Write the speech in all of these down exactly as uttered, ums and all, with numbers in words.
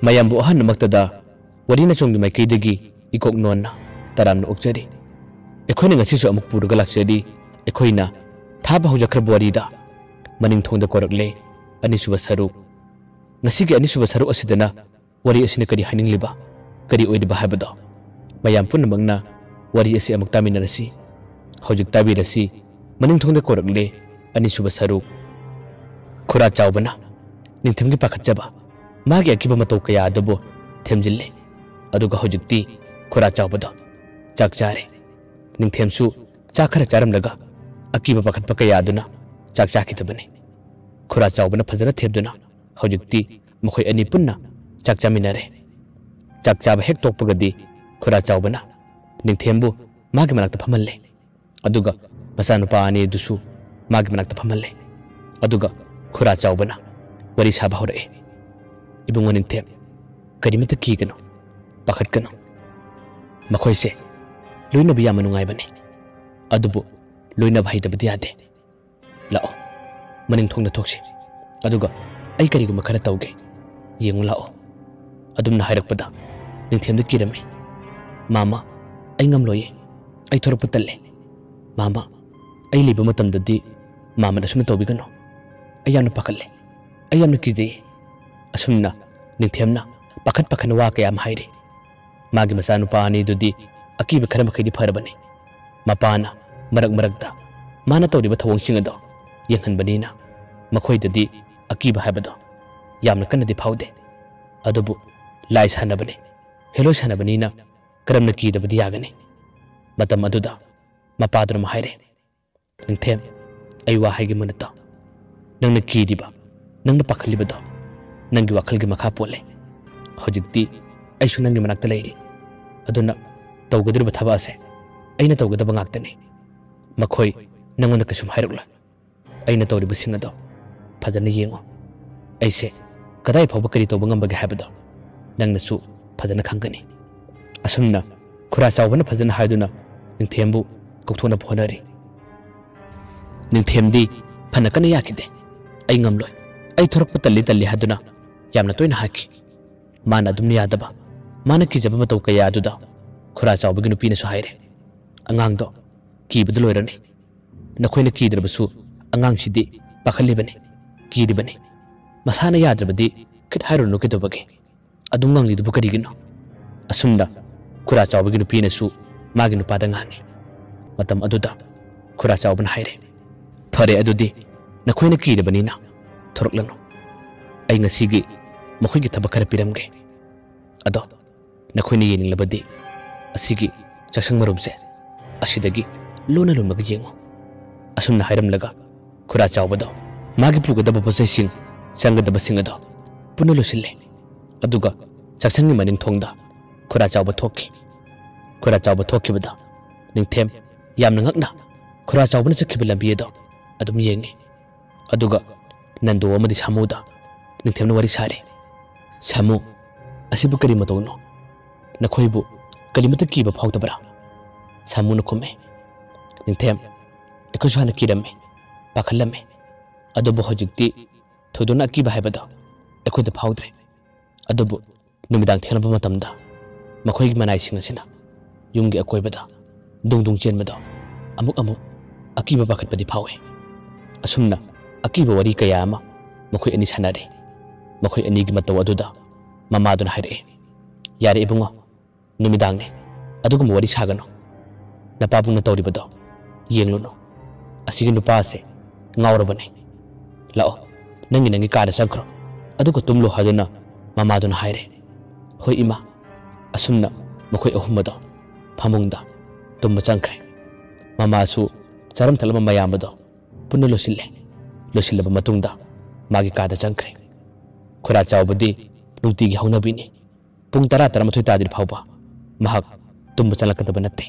ꯃꯌꯥꯝꯕꯨ ꯑꯍꯟꯃꯛꯇꯗ ꯋꯥꯔꯤ ꯅꯆꯣꯝꯒꯤ ꯃꯥꯏꯀꯩꯗꯒꯤ ꯏꯀꯣꯛ ꯅꯣꯟꯅ ꯇꯔꯥꯝꯅ ꯑꯣꯛꯆꯔꯤ꯫ ꯑꯩꯈꯣꯏꯅ ꯉꯁꯤꯁꯨ ꯑꯃꯨꯛ ꯄꯨꯔꯒ ꯂꯥꯛꯆꯔꯤ꯫ ꯑꯩꯈꯣꯏꯅ ꯊꯥꯕ ꯍꯧꯖꯈ꯭ꯔꯕ ꯋꯥꯔꯤꯗ ꯃꯅꯤꯡ ꯊꯣꯡꯗ ꯀꯧꯔꯛꯂꯦ, ꯑꯅꯤꯁꯨꯕ ꯁꯔꯨꯛ꯫ ꯉꯁꯤꯒꯤ ꯑꯅꯤꯁꯨꯕ ꯁꯔꯨꯛ ꯑꯁꯤꯗꯅ ꯋꯥꯔꯤ ꯑꯁꯤꯅ ꯀꯔꯤ ꯍꯥꯏꯅꯤꯡꯂꯤꯕ, ꯀꯔꯤ ꯑꯣꯏꯔꯤꯕ ꯍꯥꯏꯕꯗꯣ ꯃꯌꯥꯝ ꯄꯨꯝꯅꯃꯛꯅ ꯋꯥꯔꯤ ꯑꯁꯤ ꯑꯃꯨꯛ ꯇꯥꯃꯤꯟꯅꯔꯁꯤ꯫ ꯍꯧꯖꯤꯛ ꯇꯥꯕꯤꯔꯁꯤ, ꯃꯅꯤꯡ ꯊꯣꯡꯗ ꯀꯧꯔꯛꯂꯦ, ꯑꯅꯤꯁꯨꯕ ꯁꯔꯨꯛ꯫ ꯈꯨꯔꯥ ꯆꯥꯎꯕꯅ ꯅꯤꯡꯊꯦꯝꯒꯤ ꯄꯥꯈꯠꯆꯕ, ꯃꯥꯒꯤ ꯑꯀꯤꯕ ꯃꯇꯧ ꯀꯌꯥ ꯑꯗꯨꯕꯨ ꯊꯦꯝꯖꯤꯜꯂꯦ꯫ ꯑꯗꯨꯒ ꯍꯧꯖꯤꯛꯇꯤ ꯈꯨꯔꯥ ꯆꯥꯎꯕꯗꯣ ꯆꯥꯛ ꯆꯥꯔꯦ꯫ ꯅꯤꯡꯊꯦꯝꯁꯨ ꯆꯥꯛ ꯈꯔ ꯆꯥꯔꯝꯂꯒ ꯑꯀꯤꯕ ꯄꯥꯈꯠꯄ ꯀꯌꯥ ꯑꯗꯨꯅ ꯆꯥꯛ ꯆꯥꯈꯤꯗꯕꯅꯤ꯫ ꯈꯨꯔꯥ ꯆꯥꯎꯕꯅ ꯐꯖꯅ ꯊꯦꯝꯗꯨꯅ ꯍꯧꯖꯤꯛꯇꯤ ꯃꯈꯣꯏ ꯑꯅꯤ ꯄꯨꯟꯅ ꯆꯥꯛ ꯆꯥꯃꯤꯟꯅꯔꯦ꯫ ꯆꯥꯛ ꯆꯥꯕ ꯍꯦꯛ ꯇꯣꯛꯄꯒꯗꯤ ꯈꯨꯔꯥ ꯆꯥꯎꯕꯅ ꯅꯤꯡꯊꯦꯝꯕꯨ ꯃꯥꯒꯤ ꯃꯅꯥꯛꯇ ꯐꯝꯍꯜꯂꯦ꯫ ꯑꯗꯨꯒ ꯃꯆꯥꯅꯨꯄꯥ ꯑꯅꯤ ꯑꯗꯨꯁꯨ ꯃꯥꯒꯤ ꯃꯅꯥꯛꯇ ꯐꯝꯍꯜꯂꯦ꯫ ꯑꯗꯨꯒ ꯈꯨꯔꯥ ꯆꯥꯎꯕꯅ ꯋꯥꯔꯤ ꯁꯥꯕ ꯍꯧꯔꯛꯑꯦ꯫ "ꯏꯕꯨꯡꯉꯣ ꯅꯤꯡꯊꯦꯝ, ꯀꯔꯤꯃꯠꯇ ꯀꯤꯒꯅꯨ, ꯄꯥꯈꯠꯀꯅꯨ꯫ ꯃꯈꯣꯏꯁꯦ ꯂꯣꯏꯅꯕ ꯌꯥꯝꯅ ꯅꯨꯡꯉꯥꯏꯕꯅꯤ꯫ ꯑꯗꯨꯕꯨ ꯂꯣꯏꯅꯕ ꯍꯩꯇꯕꯗꯤ ꯌꯥꯗꯦ꯫ ꯂꯥꯛꯑꯣ, ꯃꯅꯤꯡ ꯊꯣꯡꯗ ꯊꯣꯛꯁꯤ꯫ ꯑꯗꯨꯒ ꯑꯩ ꯀꯔꯤꯒꯨꯝꯕ ꯈꯔ ꯇꯧꯒꯦ꯫ ꯌꯦꯡꯉꯨ ꯂꯥꯛꯑꯣ꯫" ꯑꯗꯨꯝꯅ ꯍꯥꯏꯔꯛꯄꯗ ꯅꯤꯡꯊꯦꯝꯗ ꯀꯤꯔꯝꯃꯤ꯫ "ꯃꯥꯃ, ꯑꯩ ꯉꯝꯂꯣꯏꯌꯦ꯫ ꯑꯩ ꯊꯣꯔꯛꯄ ꯇꯜꯂꯦ꯫ ꯃꯥꯃ, ꯑꯩ ꯂꯩꯕ ꯃꯇꯝꯗꯗꯤ ꯃꯥꯃꯅ ꯑꯁꯨꯝꯅ ꯇꯧꯕꯤꯒꯅꯨ꯫ ꯑꯩ ꯌꯥꯝꯅ ꯄꯥꯈꯠꯂꯦ꯫ ꯑꯩ ꯌꯥꯝꯅ ꯀꯤꯖꯩꯌꯦ꯫" ꯑꯁꯨꯝꯅ ꯅꯤꯡꯊꯦꯝꯅ ꯄꯥꯈꯠ ꯄꯥꯈꯠꯅ ꯋꯥ ꯀꯌꯥ ꯑꯃ ꯍꯥꯏꯔꯤ꯫ ꯃꯥꯒꯤ ꯃꯆꯥꯅꯨꯄꯥ ꯑꯅꯤꯗꯨꯗꯤ ꯑꯀꯤꯕ ꯈꯔ ꯃꯈꯩꯗꯤ ꯐꯔꯕꯅꯤ꯫ ꯃꯄꯥꯅ ꯃꯔꯛ ꯃꯔꯛꯇ ꯃꯥꯅ ꯇꯧꯔꯤꯕ ꯊꯧꯑꯣꯡꯁꯤꯡ ꯑꯗꯣ ꯌꯦꯡꯍꯟꯕꯅꯤꯅ ꯃꯈꯣꯏꯗꯗꯤ ꯑꯀꯤꯕ ꯍꯥꯏꯕꯗꯣ ꯌꯥꯝꯅ ꯀꯟꯅꯗꯤ ꯐꯥꯎꯗꯦ꯫ ꯑꯗꯨꯕꯨ ꯂꯥꯏ ꯁꯥꯟꯅꯕꯅꯤ, ꯍꯦꯂꯣꯏ ꯁꯥꯟꯅꯕꯅꯤꯅ ꯀꯔꯝꯅ ꯀꯤꯗꯕꯗꯤ ꯌꯥꯒꯅꯤ? ꯃꯇꯝ ꯑꯗꯨꯗ ꯃꯄꯥꯗꯨꯅ ꯑꯃꯨꯛ ꯍꯥꯏꯔꯦ, "ꯅꯤꯡꯊꯦꯝ, ꯑꯩ ꯋꯥ ꯍꯥꯏꯒꯦ ꯃꯨꯟꯅ ꯇꯥꯎ꯫ ꯅꯪꯅ ꯀꯤꯔꯤꯕ, ꯅꯪꯅ ꯄꯥꯈꯠꯂꯤꯕꯗꯣ ꯅꯪꯒꯤ ꯋꯥꯈꯜꯒꯤ ꯃꯈꯥ ꯄꯣꯜꯂꯦ꯫ ꯍꯧꯖꯤꯛꯇꯤ ꯑꯩꯁꯨ ꯅꯪꯒꯤ ꯃꯅꯥꯛꯇ ꯂꯩꯔꯤ꯫ ꯑꯗꯨꯅ ꯇꯧꯒꯗꯧꯔꯤꯕ ꯊꯕꯛ ꯑꯁꯦ ꯑꯩꯅ ꯇꯧꯒꯗꯕ ꯉꯥꯛꯇꯅꯤ꯫ ꯃꯈꯣꯏ ꯅꯪꯉꯣꯟꯗ ꯀꯩꯁꯨꯝ ꯍꯥꯏꯔꯛꯂꯣꯏ꯫ ꯑꯩꯅ ꯇꯧꯔꯤꯕꯁꯤꯡ ꯑꯗꯣ ꯐꯖꯅ ꯌꯦꯡꯉꯨ꯫ ꯑꯩꯁꯦ ꯀꯗꯥꯏ ꯐꯥꯎꯕ ꯀꯔꯤ ꯇꯧꯕ ꯉꯝꯕꯒꯦ ꯍꯥꯏꯕꯗꯣ ꯅꯪꯅꯁꯨ ꯐꯖꯅ ꯈꯪꯒꯅꯤ꯫" ꯑꯁꯨꯝꯅ ꯈꯨꯔꯥ ꯆꯥꯎꯕꯅ ꯐꯖꯅ ꯍꯥꯏꯗꯨꯅ ꯅꯤꯡꯊꯦꯝꯕꯨ ꯀꯧꯊꯣꯛꯅꯕ ꯍꯣꯠꯅꯔꯤ꯫ ꯅꯤꯡꯊꯦꯝꯗꯤ ꯐꯅ ꯀꯟꯅ ꯌꯥꯈꯤꯗꯦ꯫ "ꯑꯩ ꯉꯝꯂꯣꯏ, ꯑꯩ ꯊꯣꯔꯛꯄ ꯇꯜꯂꯤ ꯇꯜꯂꯤ" ꯍꯥꯏꯗꯨꯅ ꯌꯥꯝꯅ ꯇꯣꯏꯅ ꯍꯥꯏꯈꯤ꯫ ꯃꯥꯅ ꯑꯗꯨꯝ ꯌꯥꯗꯕ, ꯃꯥꯅ ꯀꯤꯖꯕ ꯃꯇꯧ ꯀꯌꯥ ꯑꯗꯨꯗ ꯈꯨꯔꯥ ꯆꯥꯎꯕꯒꯤ ꯅꯨꯄꯤꯅꯁꯨ ꯍꯥꯏꯔꯦ, "ꯑꯉꯥꯡꯗꯣ ꯀꯤꯕꯗ ꯂꯣꯏꯔꯅꯤ꯫ ꯅꯈꯣꯏꯅ ꯀꯤꯗ꯭ꯔꯕꯁꯨ ꯑꯉꯥꯡꯁꯤꯗꯤ ꯄꯥꯈꯠꯂꯤꯕꯅꯤ, ꯀꯤꯔꯤꯕꯅꯤ꯫ ꯃꯁꯥꯅ ꯌꯥꯗ꯭ꯔꯕꯗꯤ ꯈꯤꯠ ꯍꯥꯏꯔꯨꯔꯅꯨ ꯀꯩꯗꯧꯕꯒꯦ? ꯑꯗꯨꯝ ꯉꯥꯡꯂꯤꯗꯨꯕꯨ ꯀꯔꯤꯒꯤꯅꯣ?" ꯑꯁꯨꯝꯅ ꯈꯨꯔꯥ ꯆꯥꯎꯕꯒꯤ ꯅꯨꯄꯤꯅꯁꯨ ꯃꯥꯒꯤ ꯅꯨꯄꯥꯗ ꯉꯥꯡꯉꯤ꯫ ꯃꯇꯝ ꯑꯗꯨꯗ ꯈꯨꯔꯥ ꯆꯥꯎꯕꯅ ꯍꯥꯏꯔꯦ, "ꯐꯔꯦ, ꯑꯗꯨꯗꯤ ꯅꯈꯣꯏꯅ ꯀꯤꯔꯕꯅꯤꯅ ꯊꯣꯔꯛꯂꯅꯨ꯫ ꯑꯩ ꯉꯁꯤꯒꯤ ꯃꯈꯣꯏꯒꯤ ꯊꯕꯛ ꯈꯔ ꯄꯤꯔꯝꯒꯦ꯫ ꯑꯗꯣ ꯅꯈꯣꯏꯅ ꯌꯦꯡꯅꯤꯡꯂꯕꯗꯤ ꯑꯁꯤꯒꯤ ꯆꯥꯛꯁꯪ ꯃꯔꯨꯝꯁꯦ ꯑꯁꯤꯗꯒꯤ ꯂꯣꯟꯅ ꯂꯣꯟꯕꯒ ꯌꯦꯡꯉꯨ꯫" ꯑꯁꯨꯝꯅ ꯍꯥꯏꯔꯝꯂꯒ ꯈꯨꯔꯥ ꯆꯥꯎꯕꯗꯣ ꯃꯥꯒꯤ ꯄꯨꯒꯗꯕ ꯄꯣꯠꯆꯩꯁꯤꯡ, ꯆꯪꯒꯗꯕꯁꯤꯡ ꯑꯗꯣ ꯄꯨꯟꯅ ꯂꯣꯏꯁꯤꯜꯂꯦ꯫ ꯑꯗꯨꯒ ꯆꯥꯛꯁꯪꯒꯤ ꯃꯅꯤꯡ ꯊꯣꯡꯗ ꯈꯨꯔꯥ ꯆꯥꯎꯕ ꯊꯣꯛꯈꯤ꯫ ꯈꯨꯔꯥ ꯆꯥꯎꯕ ꯊꯣꯛꯈꯤꯕꯗ ꯅꯤꯡꯊꯦꯝ ꯌꯥꯝꯅ ꯉꯛꯅ ꯈꯨꯔꯥ ꯆꯥꯎꯕꯅ ꯆꯠꯈꯤꯕ ꯂꯝꯕꯤ ꯑꯗꯣ ꯑꯗꯨꯝ ꯌꯦꯡꯉꯤ꯫ ꯑꯗꯨꯒ ꯅꯟꯗꯣ ꯑꯃꯗꯤ ꯁꯥꯃꯨꯗ ꯅꯤꯡꯊꯦꯝꯅ ꯋꯥꯔꯤ ꯁꯥꯔꯦ꯫ "ꯁꯥꯃꯨ, ꯑꯁꯤꯕꯨ ꯀꯔꯤ ꯃꯇꯧꯅꯣ? ꯅꯈꯣꯏꯕꯨ ꯀꯔꯤꯃꯠꯇ ꯀꯤꯕ ꯐꯥꯎꯗꯕ꯭ꯔꯥ?" ꯁꯥꯃꯨꯅ ꯈꯨꯝꯃꯦ, "ꯅꯤꯡꯊꯦꯝ, ꯑꯩꯈꯣꯏꯁꯨ ꯍꯥꯟꯅ ꯀꯤꯔꯝꯃꯤ, ꯄꯥꯈꯠꯂꯝꯃꯤ꯫ ꯑꯗꯨꯕꯨ ꯍꯧꯖꯤꯛꯇꯤ ꯊꯣꯏꯗꯣꯛꯅ ꯑꯀꯤꯕ ꯍꯥꯏꯕꯗꯣ ꯑꯩꯈꯣꯏꯗ ꯐꯥꯎꯗ꯭ꯔꯦ꯫ ꯑꯗꯨꯕꯨ ꯅꯨꯃꯤꯗꯥꯡ ꯊꯦꯡꯂꯛꯄ ꯃꯇꯝꯗ ꯃꯈꯣꯏꯒꯤ ꯃꯅꯥꯏꯁꯤꯡ ꯑꯁꯤꯅ ꯌꯨꯝꯒꯤ ꯑꯀꯣꯏꯕꯗ ꯗꯨꯡ ꯗꯨꯡ ꯆꯦꯟꯕꯗꯣ ꯑꯃꯨꯛ ꯑꯃꯨꯛ ꯑꯀꯤꯕ ꯄꯥꯈꯠꯄꯗꯤ ꯐꯥꯎꯏ꯫" ꯑꯁꯨꯝꯅ ꯑꯀꯤꯕ ꯋꯥꯔꯤ ꯀꯌꯥ ꯑꯃ ꯃꯈꯣꯏ ꯑꯅꯤ ꯁꯥꯟꯅꯔꯦ꯫ ꯃꯈꯣꯏ ꯑꯅꯤꯒꯤ ꯃꯇꯧ ꯑꯗꯨꯗ ꯃꯃꯥꯗꯨꯅ ꯍꯥꯏꯔꯛꯏ, "ꯌꯥꯔꯦ ꯏꯕꯨꯡꯉꯣ, ꯅꯨꯃꯤꯗꯥꯡꯅꯤ, ꯑꯗꯨꯒꯨꯝꯕ ꯋꯥꯔꯤ ꯁꯥꯒꯅꯨ꯫ ꯅꯄꯥꯕꯨꯡꯅ ꯇꯧꯔꯤꯕꯗꯣ ꯌꯦꯡꯂꯨꯅꯨ꯫ ꯑꯁꯤꯒꯤ ꯅꯨꯄꯥ ꯑꯁꯦ ꯉꯥꯎꯔꯕꯅꯤ꯫ ꯂꯥꯛꯑꯣ, ꯅꯪꯒꯤ ꯅꯪꯒꯤ ꯀꯥꯗ ꯆꯪꯈ꯭ꯔꯣ, ꯑꯗꯨꯒ ꯇꯨꯝꯂꯣ" ꯍꯥꯏꯗꯨꯅ ꯃꯃꯥꯗꯨꯅ ꯍꯥꯏꯔꯦ꯫ "ꯍꯣꯏ ꯏꯃꯥ꯫" ꯑꯁꯨꯝꯅ ꯃꯈꯣꯏ ꯑꯍꯨꯝ ꯑꯗꯣ ꯐꯃꯨꯡꯗ ꯇꯨꯝꯕ ꯆꯪꯈ꯭ꯔꯦ꯫ ꯃꯃꯥꯁꯨ ꯆꯥꯔꯝ ꯊꯛꯂꯝꯕ ꯃꯌꯥꯝ ꯑꯗꯣ ꯄꯨꯟꯅ ꯂꯣꯏꯁꯤꯜꯂꯦ꯫ ꯂꯣꯏꯁꯤꯜꯂꯕ ꯃꯇꯨꯡꯗ ꯃꯥꯒꯤ ꯀꯥꯗ ꯆꯪꯈ꯭ꯔꯦ꯫ ꯈꯨꯔꯥ ꯆꯥꯎꯕꯗꯤ ꯅꯨꯡꯇꯤꯒꯤ ꯍꯧꯅꯕꯤꯅꯤ꯫ ꯄꯨꯡ ꯇꯔꯥ, ꯇꯔꯥꯃꯥꯊꯣꯏ ꯇꯥꯗ꯭ꯔꯤ ꯐꯥꯎꯕ ꯃꯍꯥꯛ ꯇꯨꯝꯕ ꯆꯪꯂꯛꯀꯗꯕ ꯅꯠꯇꯦ꯫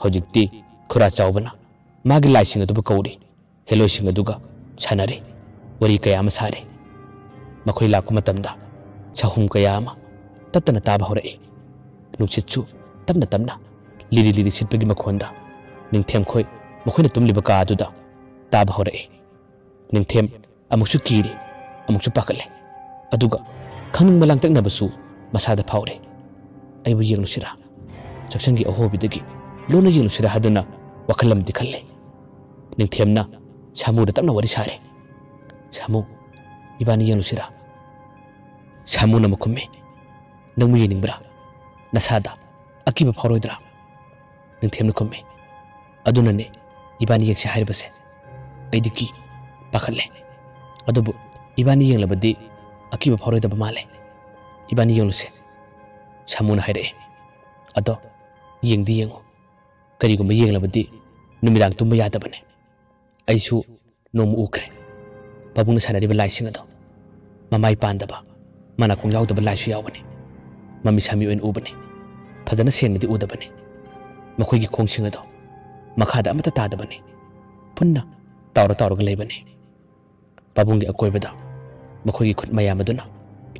ꯍꯧꯖꯤꯛꯇꯤ ꯈꯨꯔꯥ ꯆꯥꯎꯕꯅ ꯃꯥꯒꯤ ꯂꯥꯏꯁꯤꯡ ꯑꯗꯨꯕꯨ ꯀꯧꯔꯤ, ꯍꯦꯂꯣꯏꯁꯤꯡ ꯑꯗꯨꯒ ꯁꯥꯟꯅꯔꯤ, ꯋꯥꯔꯤ ꯀꯌꯥ ꯑꯃ ꯁꯥꯔꯤ꯫ ꯃꯈꯣꯏ ꯂꯥꯛꯄ ꯃꯇꯝꯗ ꯁꯥꯍꯨꯝ ꯀꯌꯥ ꯑꯃ ꯇꯠꯇꯅ ꯇꯥꯕ ꯍꯧꯔꯛꯏ꯫ ꯅꯨꯡꯁꯤꯠꯁꯨ ꯇꯞꯅ ꯇꯞꯅ ꯂꯤꯔꯤ ꯂꯤꯔꯤ ꯁꯤꯠꯄꯒꯤ ꯃꯈꯣꯟꯗ ꯅꯤꯡꯊꯦꯝꯈꯣꯏ ꯃꯈꯣꯏꯅ ꯇꯨꯝꯂꯤꯕ ꯀꯥ ꯑꯗꯨꯗ ꯇꯥꯕ ꯍꯧꯔꯛꯏ꯫ ꯅꯤꯡꯊꯦꯝ ꯑꯃꯨꯛꯁꯨ ꯀꯤꯔꯤ, ꯑꯃꯨꯛꯁꯨ ꯄꯥꯈꯠꯂꯦ꯫ ꯑꯗꯨꯒ ꯈꯪꯅꯤꯡꯕ ꯂꯥꯡꯇꯛꯅꯕꯁꯨ ꯃꯁꯥꯗ ꯐꯥꯎꯔꯦ꯫ ꯑꯩꯕꯨ ꯌꯦꯡꯂꯨꯁꯤꯔꯥ? ꯆꯥꯛꯁꯪꯒꯤ ꯑꯍꯣꯕꯤꯗꯒꯤ ꯂꯣꯟꯅ ꯌꯦꯡꯂꯨꯁꯤꯔꯥ ꯍꯥꯏꯗꯨꯅ ꯋꯥꯈꯜ ꯑꯃꯗꯤ ꯈꯜꯂꯦ꯫ ꯅꯤꯡꯊꯦꯝꯅ ꯁꯥꯃꯨꯗ ꯇꯞꯅ ꯋꯥꯔꯤ ꯁꯥꯔꯦ꯫ "ꯁꯥꯃꯨ, ꯏꯕꯥꯅꯤ ꯌꯦꯡꯂꯨꯁꯤꯔꯥ?" ꯁꯥꯃꯨꯅ ꯑꯃꯨꯛ ꯈꯨꯝꯃꯤ, "ꯅꯪꯕꯨ ꯌꯦꯡꯅꯤꯡꯕ꯭ꯔꯥ? ꯅꯁꯥꯗ ꯑꯀꯤꯕ ꯐꯥꯎꯔꯣꯏꯗ꯭ꯔꯥ?" ꯅꯤꯡꯊꯦꯝꯅ ꯈꯨꯝꯃꯤ, "ꯑꯗꯨꯅꯅꯦ ꯏꯕꯥꯅꯤ ꯌꯦꯡꯁꯤ ꯍꯥꯏꯔꯤꯕꯁꯦ꯫ ꯑꯩꯗꯤ ꯀꯤ, ꯄꯥꯈꯠꯂꯦ꯫ ꯑꯗꯨꯕꯨ ꯏꯕꯥꯅꯤ ꯌꯦꯡꯂꯕꯗꯤ ꯑꯀꯤꯕ ꯐꯥꯎꯔꯣꯏꯗꯕ ꯃꯥꯜꯂꯦ꯫ ꯏꯕꯥꯅꯤ ꯌꯦꯡꯂꯨꯁꯦ," ꯁꯥꯃꯨꯅ ꯍꯥꯏꯔꯛꯑꯦ꯫ "ꯑꯗꯣ ꯌꯦꯡꯗꯤ ꯌꯦꯡꯉꯨ꯫ ꯀꯔꯤꯒꯨꯝꯕ ꯌꯦꯡꯂꯕꯗꯤ ꯅꯨꯃꯤꯗꯥꯡ ꯇꯨꯝꯕ ꯌꯥꯗꯕꯅꯦ꯫ ꯑꯩꯁꯨ ꯅꯣꯡꯃ ꯎꯈ꯭ꯔꯦ꯫ ꯄꯥꯕꯨꯡꯅ ꯁꯥꯟꯅꯔꯤꯕ ꯂꯥꯏꯁꯤꯡ ꯑꯗꯣ ꯃꯃꯥꯏ ꯄꯥꯟꯗꯕ, ꯃꯅꯥꯀꯣꯡ ꯌꯥꯎꯗꯕ ꯂꯥꯏꯁꯨ ꯌꯥꯎꯕꯅꯤ꯫ ꯃꯃꯤ ꯁꯥꯃꯤ ꯑꯣꯏꯅ ꯎꯕꯅꯤ꯫ ꯐꯖꯅ ꯁꯦꯡꯅꯗꯤ ꯎꯗꯕꯅꯤ꯫ ꯃꯈꯣꯏꯒꯤ ꯈꯣꯡꯁꯤꯡ ꯑꯗꯣ ꯃꯈꯥꯗ ꯑꯃꯠꯇ ꯇꯥꯗꯕꯅꯤ꯫ ꯄꯨꯟꯅ ꯇꯥꯎꯔ ꯇꯥꯎꯔꯒ ꯂꯩꯕꯅꯤ꯫ ꯄꯥꯕꯨꯡꯒꯤ ꯑꯀꯣꯏꯕꯗ ꯃꯈꯣꯏꯒꯤ ꯈꯨꯠ ꯃꯌꯥꯝ ꯑꯗꯨꯅ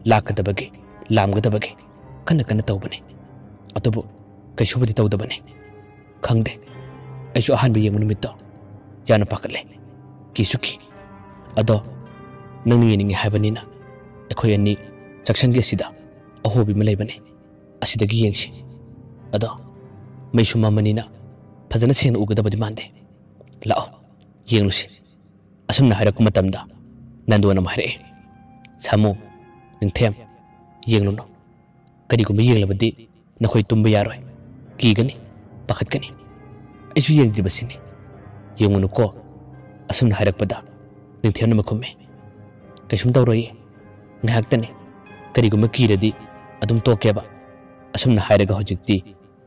ꯂꯥꯛꯀꯗꯕꯒꯤ, ꯂꯥꯝꯒꯗꯕꯒꯤ ꯀꯟꯅ ꯀꯟꯅ ꯇꯧꯕꯅꯤ꯫ ꯑꯗꯨꯕꯨ ꯀꯩꯁꯨꯕꯨꯗꯤ ꯇꯧꯗꯕꯅꯤ꯫ ꯈꯪꯗꯦ, ꯑꯩꯁꯨ ꯑꯍꯥꯟꯕ ꯌꯦꯡꯕ ꯅꯨꯃꯤꯠꯇꯣ ꯌꯥꯝꯅ ꯄꯥꯈꯠꯂꯦ, ꯀꯤꯁꯨ ꯀꯤ꯫ ꯑꯗꯣ ꯅꯪꯅ ꯌꯦꯡꯅꯤꯡꯉꯤ ꯍꯥꯏꯕꯅꯤꯅ ꯑꯩꯈꯣꯏ ꯑꯅꯤ ꯆꯥꯛꯁꯪꯒꯤ ꯑꯁꯤꯗ ꯑꯍꯣꯕꯤ ꯑꯃ ꯂꯩꯕꯅꯤ, ꯑꯁꯤꯗꯒꯤ ꯌꯦꯡꯁꯤ꯫ ꯑꯗꯣ ꯃꯩꯁꯨ ꯃꯝꯃꯅꯤꯅ ꯐꯖꯅ ꯁꯦꯡꯅ ꯎꯒꯗꯕꯗꯤ ꯃꯥꯟꯗꯦ꯫ ꯂꯥꯛꯑꯣ, ꯌꯦꯡꯂꯨꯁꯤ꯫" ꯑꯁꯨꯝꯅ ꯍꯥꯏꯔꯛꯄ ꯃꯇꯝꯗ ꯅꯟꯗꯣꯟ ꯑꯃ ꯍꯥꯏꯔꯛꯑꯦ, "ꯁꯥꯃꯨ, ꯅꯤꯡꯊꯦꯝ, ꯌꯦꯡꯂꯨꯅꯨ꯫ ꯀꯔꯤꯒꯨꯝꯕ ꯌꯦꯡꯂꯕꯗꯤ ꯅꯈꯣꯏ ꯇꯨꯝꯕ ꯌꯥꯔꯣꯏ, ꯀꯤꯒꯅꯤ, ꯄꯥꯈꯠꯀꯅꯤ꯫ ꯑꯩꯁꯨ ꯌꯦꯡꯗ꯭ꯔꯤꯕꯁꯤꯅꯤ꯫ ꯌꯦꯡꯉꯨꯅꯨꯀꯣ꯫" ꯑꯁꯨꯝꯅ ꯍꯥꯏꯔꯛꯄꯗ ꯅꯤꯡꯊꯦꯝꯅ ꯑꯃꯨꯛ ꯈꯨꯝꯃꯤ, "ꯀꯩꯁꯨꯝ ꯇꯧꯔꯣꯏꯌꯦ, ꯉꯥꯏꯍꯥꯛꯇꯅꯤ꯫ ꯀꯔꯤꯒꯨꯝꯕ ꯀꯤꯔꯗꯤ ꯑꯗꯨꯝ ꯇꯣꯛꯀꯦꯕ꯫" ꯑꯁꯨꯝꯅ ꯍꯥꯏꯔꯒ ꯍꯧꯖꯤꯛꯇꯤ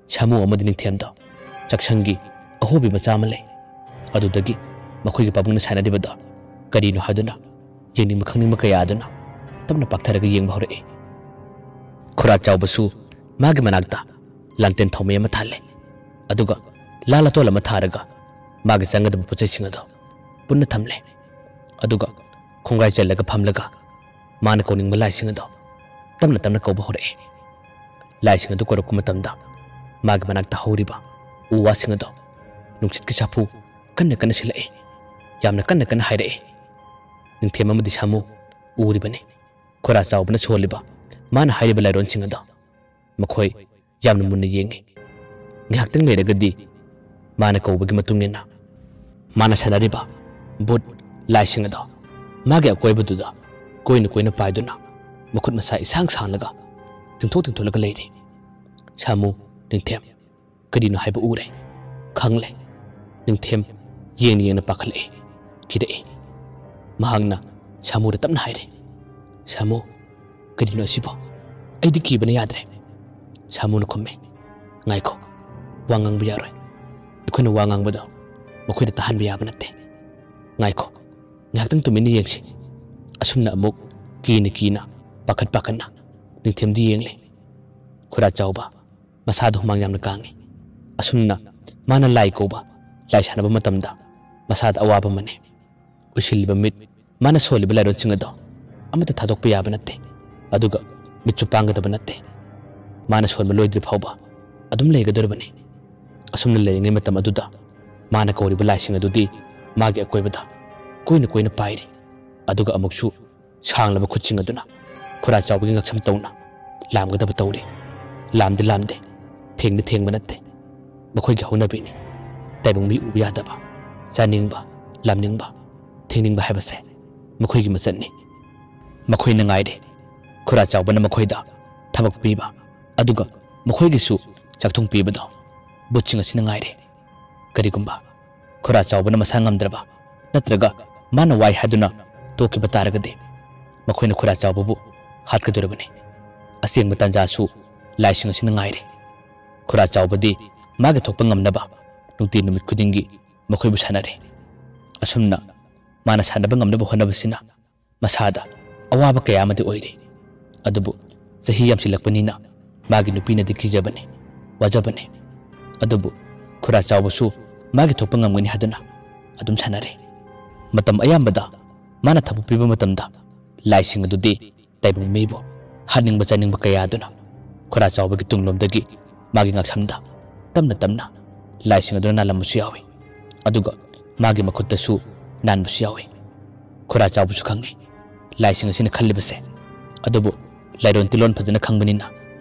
ꯁꯥꯃꯨ ꯑꯃꯗꯤ ꯅꯤꯡꯊꯦꯝꯗꯣ ꯆꯥꯛꯁꯪꯒꯤ ꯑꯍꯣꯕꯤ ꯃꯆꯥ ꯑꯃ ꯂꯩ꯫ ꯑꯗꯨꯗꯒꯤ ꯃꯈꯣꯏꯒꯤ ꯄꯥꯕꯨꯡꯅ ꯁꯥꯟꯅꯔꯤꯕꯗꯣ ꯀꯔꯤꯅꯣ ꯍꯥꯏꯗꯨꯅ ꯌꯦꯡꯅꯤꯡꯕ ꯈꯪꯅꯤꯡꯕ ꯀꯌꯥ ꯑꯗꯨꯅ ꯇꯞꯅ ꯄꯥꯛꯊꯔꯒ ꯌꯦꯡꯕ ꯍꯧꯔꯛꯏ꯫ ꯈꯨꯔꯥ ꯆꯥꯎꯕꯁꯨ ꯃꯥꯒꯤ ꯃꯅꯥꯛꯇ ꯂꯥꯡꯇꯦꯟ ꯊꯥꯎꯃꯩ ꯑꯃ ꯊꯥꯜꯂꯦ꯫ ꯑꯗꯨꯒ ꯂꯥ ꯂꯇꯣꯜ ꯑꯃ ꯊꯥꯔꯒ ꯃꯥꯒꯤ ꯆꯪꯒꯗꯕ ꯄꯣꯠꯆꯩꯁꯤꯡ ꯑꯗꯣ ꯄꯨꯟꯅ ꯊꯝꯂꯦ꯫ ꯑꯗꯨꯒ ꯈꯣꯡꯒ꯭ꯔꯥꯏ ꯆꯜꯂꯒ ꯐꯝꯂꯒ ꯃꯥꯅ ꯀꯧꯅꯤꯡꯕ ꯂꯥꯏꯁꯤꯡ ꯑꯗꯣ ꯇꯞꯅ ꯇꯞꯅ ꯀꯧꯕ ꯍꯧꯔꯛꯑꯦ꯫ ꯂꯥꯏꯁꯤꯡ ꯑꯗꯨ ꯀꯧꯔꯛꯄ ꯃꯇꯝꯗ ꯃꯥꯒꯤ ꯃꯅꯥꯛꯇ ꯍꯧꯔꯤꯕ ꯎ ꯋꯥꯁꯤꯡ ꯑꯗꯣ ꯅꯨꯡꯁꯤꯠꯀꯤ ꯁꯥꯐꯨ ꯀꯟꯅ ꯀꯟꯅ ꯁꯤꯜꯂꯛꯑꯦ꯫ ꯌꯥꯝꯅ ꯀꯟꯅ ꯀꯟꯅ ꯍꯥꯏꯔꯛꯑꯦ, "ꯅꯤꯡꯊꯦꯝ ꯑꯃꯗꯤ ꯁꯥꯃꯨ ꯎꯔꯤꯕꯅꯤ꯫ ꯈꯨꯔꯥ ꯆꯥꯎꯕꯅ ꯁꯣꯜꯂꯤꯕ ꯃꯥꯅ ꯍꯥꯏꯔꯤꯕ ꯂꯥꯏꯔꯣꯟꯁꯤꯡ ꯑꯗꯣ ꯃꯈꯣꯏ ꯌꯥꯝꯅ ꯃꯨꯟꯅ ꯌꯦꯡꯉꯤ꯫ ꯉꯥꯏꯍꯥꯛꯇꯪ ꯂꯩꯔꯒꯗꯤ ꯃꯥꯅ ꯀꯧꯕꯒꯤ ꯃꯇꯨꯡ ꯏꯟꯅ ꯃꯥꯅ ꯁꯥꯟꯅꯔꯤꯕ ꯕꯨꯠ ꯂꯥꯏꯁꯤꯡ ꯑꯗꯣ ꯃꯥꯒꯤ ꯑꯀꯣꯏꯕꯗꯨꯗ ꯀꯣꯏꯅ ꯀꯣꯏꯅ ꯄꯥꯏꯗꯨꯅ ꯃꯈꯨꯠ ꯃꯁꯥ ꯏꯁꯥꯡ ꯁꯥꯡꯂꯒ ꯇꯤꯡꯊꯣꯛ ꯇꯤꯡꯊꯣꯛꯂꯒ ꯂꯩꯔꯤ꯫ ꯁꯥꯃꯨ, ꯅꯤꯡꯊꯦꯝ, ꯀꯔꯤꯅꯣ ꯍꯥꯏꯕ ꯎꯔꯦ, ꯈꯪꯂꯦ꯫ ꯅꯤꯡꯊꯦꯝ ꯌꯦꯡꯅ ꯌꯦꯡꯅ ꯄꯥꯈꯠꯂꯛꯏ, ꯀꯤꯔꯛꯏ꯫ ꯃꯍꯥꯛꯅ ꯁꯥꯃꯨꯗ ꯇꯞꯅ ꯍꯥꯏꯔꯦ, "ꯁꯥꯃꯨ, ꯀꯔꯤꯅꯣ ꯑꯁꯤꯕꯣ? ꯑꯩꯗꯤ ꯀꯤꯕꯅ ꯌꯥꯗ꯭ꯔꯦ꯫" ꯁꯥꯃꯨꯅ ꯈꯨꯝꯃꯦ, "ꯉꯥꯏꯈꯣ, ꯋꯥ ꯉꯥꯡꯕ ꯌꯥꯔꯣꯏ꯫ ꯑꯩꯈꯣꯏꯅ ꯋꯥ ꯉꯥꯡꯕꯗꯣ ꯃꯈꯣꯏꯗ ꯇꯥꯍꯟꯕ ꯌꯥꯕ ꯅꯠꯇꯦ꯫ ꯉꯥꯏꯈꯣ, ꯉꯥꯏꯍꯥꯛꯇꯪ ꯇꯨꯃꯤꯟꯅ ꯌꯦꯡꯁꯤ꯫" ꯑꯁꯨꯝꯅ ꯑꯃꯨꯛ ꯀꯤꯅ ꯀꯤꯅ, ꯄꯥꯈꯠ ꯄꯥꯈꯠꯅ ꯅꯤꯡꯊꯦꯝꯗꯤ ꯌꯦꯡꯂꯦ꯫ ꯈꯨꯔꯥ ꯆꯥꯎꯕ ꯃꯁꯥꯗ ꯍꯨꯃꯥꯡ ꯌꯥꯝꯅ ꯀꯥꯡꯉꯤ꯫ ꯑꯁꯨꯝꯅ ꯃꯥꯅ ꯂꯥꯏ ꯀꯧꯕ, ꯂꯥꯏ ꯁꯥꯟꯅꯕ ꯃꯇꯝꯗ ꯃꯁꯥꯗ ꯑꯋꯥꯕ ꯑꯃꯅꯤ꯫ ꯎꯏꯁꯤꯜꯂꯤꯕ ꯃꯤꯠ, ꯃꯥꯅ ꯁꯣꯜꯂꯤꯕ ꯂꯥꯏꯔꯣꯟꯁꯤꯡ ꯑꯗꯣ ꯑꯃꯠꯇ ꯊꯥꯗꯣꯛꯄ ꯌꯥꯕ ꯅꯠꯇꯦ꯫ ꯑꯗꯨꯒ ꯃꯤꯠꯁꯨ ꯄꯥꯡꯒꯗꯕ ꯅꯠꯇꯦ꯫ ꯃꯥꯅ ꯁꯣꯟꯕ ꯂꯣꯏꯗ꯭ꯔꯤ ꯐꯥꯎꯕ ꯑꯗꯨꯝ ꯂꯩꯒꯗꯧꯔꯤꯕꯅꯤ꯫ ꯑꯁꯨꯝꯅ ꯂꯩꯔꯤꯉꯩ ꯃꯇꯝ ꯑꯗꯨꯗ ꯃꯥꯅ ꯀꯧꯔꯤꯕ ꯂꯥꯏꯁꯤꯡ ꯑꯗꯨꯗꯤ ꯃꯥꯒꯤ ꯑꯀꯣꯏꯕꯗ ꯀꯣꯏꯅ ꯀꯣꯏꯅ ꯄꯥꯏꯔꯤ꯫ ꯑꯗꯨꯒ ꯑꯃꯨꯛꯁꯨ ꯁꯥꯡꯂꯕ ꯈꯨꯠꯁꯤꯡ ꯑꯗꯨꯅ ꯈꯨꯔꯥ ꯆꯥꯎꯕꯒꯤ ꯉꯛꯁꯝ ꯇꯧꯅ ꯂꯥꯝꯒꯗꯕ ꯇꯧꯔꯤ꯫ ꯂꯥꯝꯗꯤ ꯂꯥꯝꯗꯦ, ꯊꯦꯡꯗꯤ ꯊꯦꯡꯕ ꯅꯠꯇꯦ꯫ ꯃꯈꯣꯏꯒꯤ ꯍꯧꯅꯕꯤꯅꯤ꯫ ꯇꯥꯏꯕꯪ ꯃꯤ ꯎꯕ ꯌꯥꯗꯕ, ꯆꯥꯅꯤꯡꯕ, ꯂꯥꯝꯅꯤꯡꯕ, ꯊꯦꯡꯅꯤꯡꯕ ꯍꯥꯏꯕꯁꯦ ꯃꯈꯣꯏꯒꯤ ꯃꯆꯠꯅꯤ꯫ ꯃꯈꯣꯏꯅ ꯉꯥꯏꯔꯦ꯫ ꯈꯨꯔꯥ ꯆꯥꯎꯕꯅ ꯃꯈꯣꯏꯗ ꯊꯕꯛ ꯄꯤꯕ, ꯑꯗꯨꯒ ꯃꯈꯣꯏꯒꯤꯁꯨ ꯆꯥꯛꯊꯨꯡ ꯄꯤꯕꯗꯣ ꯕꯨꯠꯁꯤꯡ ꯑꯁꯤꯅ ꯉꯥꯏꯔꯦ꯫ ꯀꯔꯤꯒꯨꯝꯕ ꯈꯨꯔꯥ ꯆꯥꯎꯕꯅ ꯃꯁꯥ ꯉꯝꯗ꯭ꯔꯕ ꯅꯠꯇ꯭ꯔꯒ ꯃꯥꯅ ꯋꯥꯏ ꯍꯥꯏꯗꯨꯅ ꯇꯣꯛꯈꯤꯕ ꯇꯥꯔꯒꯗꯤ ꯃꯈꯣꯏꯅ ꯈꯨꯔꯥ ꯆꯥꯎꯕꯕꯨ ꯍꯥꯠꯀꯗꯧꯔꯤꯕꯅꯤ꯫ ꯑꯁꯦꯡꯕ ꯇꯥꯟꯖꯥꯁꯨ ꯂꯥꯏꯁꯤꯡ ꯑꯁꯤꯅ ꯉꯥꯏꯔꯦ꯫ ꯈꯨꯔꯥ ꯆꯥꯎꯕꯗꯤ ꯃꯥꯒꯤ ꯊꯣꯛꯄ ꯉꯝꯅꯕ ꯅꯨꯡꯇꯤ ꯅꯨꯃꯤꯠ ꯈꯨꯗꯤꯡꯒꯤ ꯃꯈꯣꯏꯕꯨ ꯁꯥꯟꯅꯔꯦ꯫ ꯑꯁꯨꯝꯅ ꯃꯥꯅ ꯁꯥꯟꯅꯕ ꯉꯝꯅꯕ ꯍꯣꯠꯅꯕꯁꯤꯅ ꯃꯁꯥꯗ ꯑꯋꯥꯕ ꯀꯌꯥ ꯑꯃꯗꯤ ꯑꯣꯏꯔꯤ꯫ ꯑꯗꯨꯕꯨ ꯆꯍꯤ ꯌꯥꯝꯁꯤꯜꯂꯛꯄꯅꯤꯅ ꯃꯥꯒꯤ ꯅꯨꯄꯤꯅꯗꯤ ꯀꯤꯖꯕꯅꯤ, ꯋꯥꯖꯕꯅꯤ꯫ ꯑꯗꯨꯕꯨ ꯈꯨꯔꯥ ꯆꯥꯎꯕꯁꯨ ꯃꯥꯒꯤ ꯊꯣꯛꯄ ꯉꯝꯒꯅꯤ ꯍꯥꯏꯗꯨꯅ ꯑꯗꯨꯝ ꯁꯥꯟꯅꯔꯦ꯫ ꯃꯇꯝ ꯑꯌꯥꯝꯕꯗ ꯃꯥꯅ ꯊꯕꯛ ꯄꯤꯕ ꯃꯇꯝꯗ ꯂꯥꯏꯁꯤꯡ ꯑꯗꯨꯗꯤ ꯇꯥꯏꯕꯪ ꯃꯤꯕꯨ ꯍꯥꯠꯅꯤꯡꯕ ꯆꯥꯅꯤꯡꯕ ꯀꯌꯥ ꯑꯗꯨꯅ ꯈꯨꯔꯥ ꯆꯥꯎꯕꯒꯤ ꯇꯨꯡꯂꯣꯝꯗꯒꯤ ꯃꯥꯒꯤ ꯉꯛꯁꯝꯗ ꯇꯞꯅ ꯇꯞꯅ ꯂꯥꯏꯁꯤꯡ ꯑꯗꯨꯅ ꯅꯥꯜꯂꯝꯕꯁꯨ ꯌꯥꯎꯏ꯫ ꯑꯗꯨꯒ ꯃꯥꯒꯤ ꯃꯈꯨꯠꯇꯁꯨ ꯅꯥꯟꯕꯁꯨ ꯌꯥꯎꯏ꯫ ꯈꯨꯔꯥ ꯆꯥꯎꯕꯁꯨ ꯈꯪꯏ ꯂꯥꯏꯁꯤꯡ ꯑꯁꯤꯅ ꯈꯜꯂꯤꯕꯁꯦ ꯑꯗꯨꯕꯨ ꯂꯥꯏꯔꯣꯟ ꯇꯤꯜꯂꯣꯟ ꯐꯖꯅ ꯈꯪꯕꯅꯤꯅ